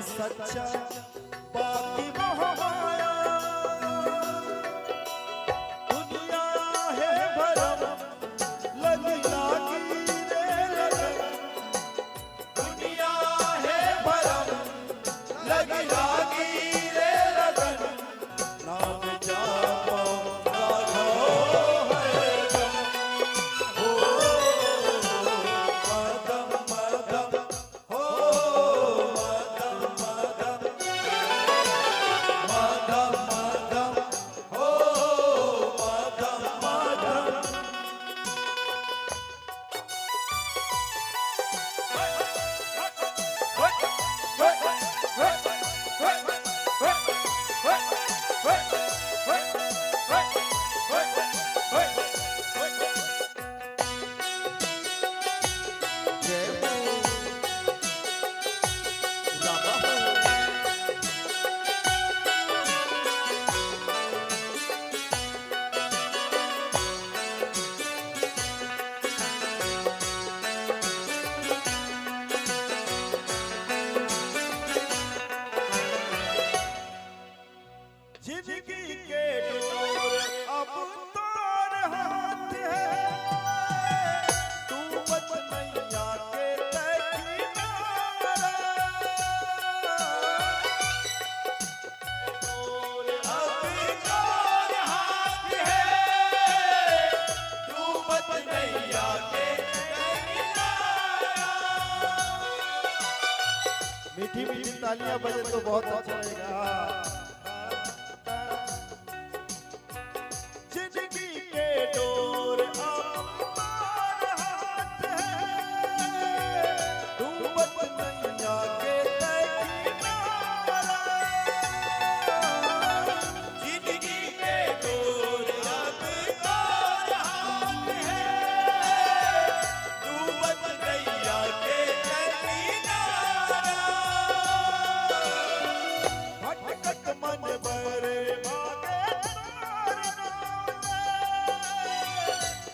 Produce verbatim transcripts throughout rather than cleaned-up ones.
सच्चा बाकी मोह माया। दुनिया हे भरम लगी लागी रे लगन। दुनिया हे भरम लगी लागी रे लगन। नाम जापो राघव हरदम। हो मदम मदम, हो मदम मदम, मदम मदम, हो मदम मदम। जिंदगी के डोर अब तोर हाथ हे, तू बच नैया के तय किनारा। डोर अब तोर हाथ हे, तू बच नैया के तय किनारा। मीठी मीठी तालियां बजे तो बहुत अच्छा लगेगा। जिंदगी के डोर अब तोर हाथ हे, डूबत नैया के तय किनारा। जिंदगी के डोर अब तोर हाथ हे, डूबत नैया के तय किनारा। भटकत मन बरबाद तोर नाम हे,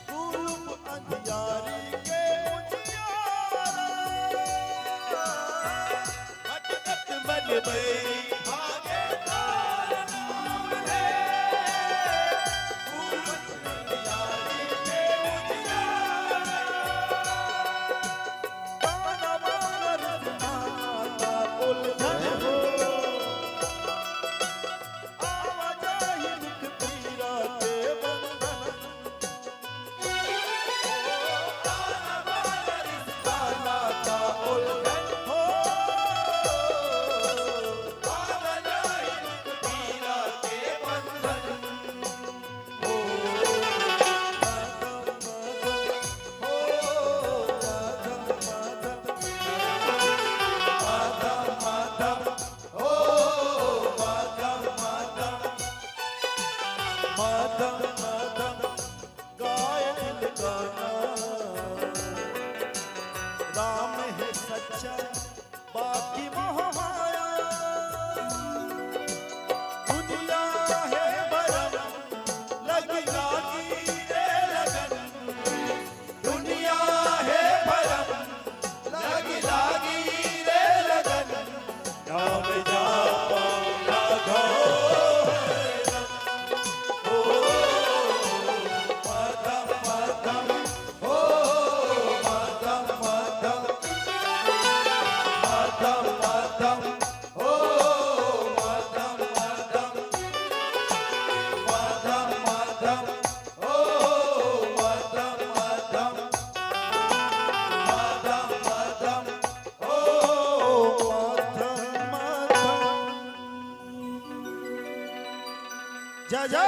कुरूप अंधियारी के उजियारा। भटकत मन बरबाद तोर नाम हे, कुरूप अंधियारी के उजियारा। राम हे सच्चा, बाकी मोह माया। दुनिया हे भरम, लगी लागी रे लगन। दुनिया हे भरम, लगी लागी रे लगन। नाम जापो राघव हरदम। ओ मदम मदम, ओ मदम मदम, मदम मदम, ओ मदम मदम, मदम मदम, ओ मदम मदम, मदम मदम, ओ मदम मदम। जय जय